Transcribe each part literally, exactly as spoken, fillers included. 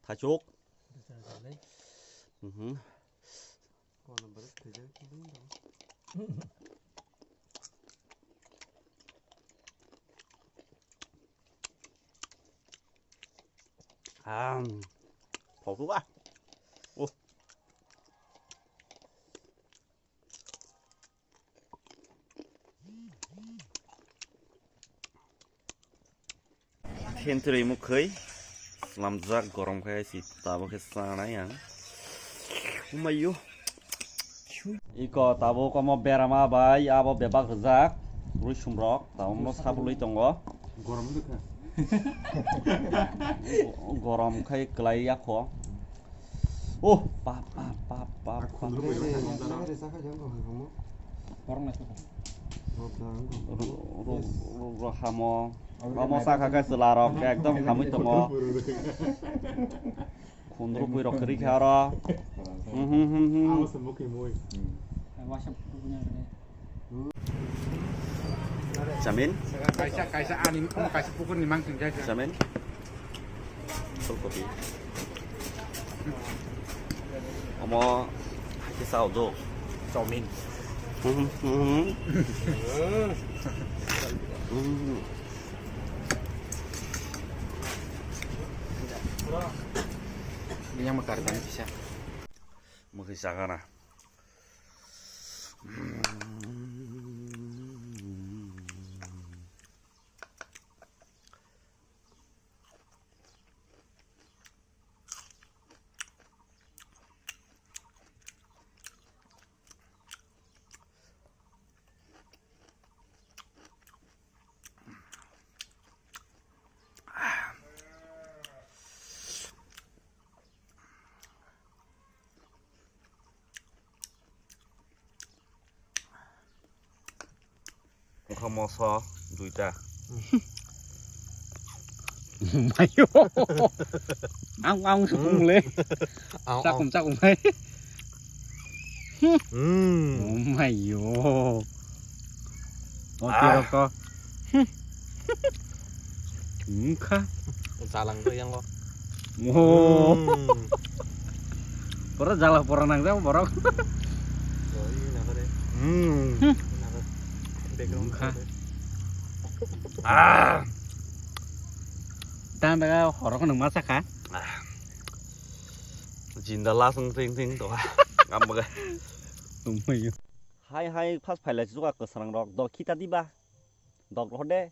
Thaichuk. Mhm. Ah, photo ah. Oh. Khentrwi mukhwi slamjak, gorom khe si tabuk khe chanai ang. Umayo. Iko tabuk omo berama bai abo bebak rwjak. Rwi sumrok tabuk no sabului tongo. Gorom khai kwlai yakho. Oh, pap, pap, pap, pap, pap. Ro, ro, ro, hamo. Hamo sakha khe chwla rok ekdom hamwi tongo. Khundru pui rok kwrwi kha oro. Hmm, hmm, hmm, hmm. Chamin? Kaisa, kaisa ani, omo kaisa pukur ni mang tong jai. Chamin? Full copy. Omo hai khe sao do. Chamin. Hmm, hmm, hmm. Hmm. Yang makar kan bisa. Mungkin sakana. Wngkha moso duita. Mayo. Ang, ang sukung le. Ang, ang. Chakum, chakum hai. Hmm. Oh, mayo. Oh, ah. Tiro ko. Wngkha. Jalang to yang ko. Oh. Hmm. Pura jala pura nang jabo borok. Oh, ini apa deh? Hmm. Background. Wngkha. Ah. Tang daga horok nang masa kha. Ah. Jinda lasung ting ting to. Ambaga. Tumai. Hai hai, first phailai juga kwsarang rok. Dok khita diba. Dok hode.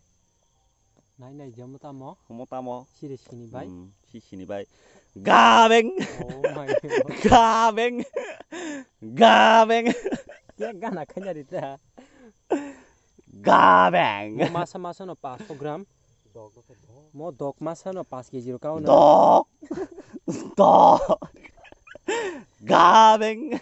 Nai nai jamo tamo. Homo tamo. Siri sini bai. Hmm, si sini bai. Gabeng. Oh my God. Gabeng. Gabeng. Kya gana khanya rita. Gabeng. Mo masa masa no paanch gram. Mo dok masa no paanch kg ro kao no. Dok. Dok. Gabeng.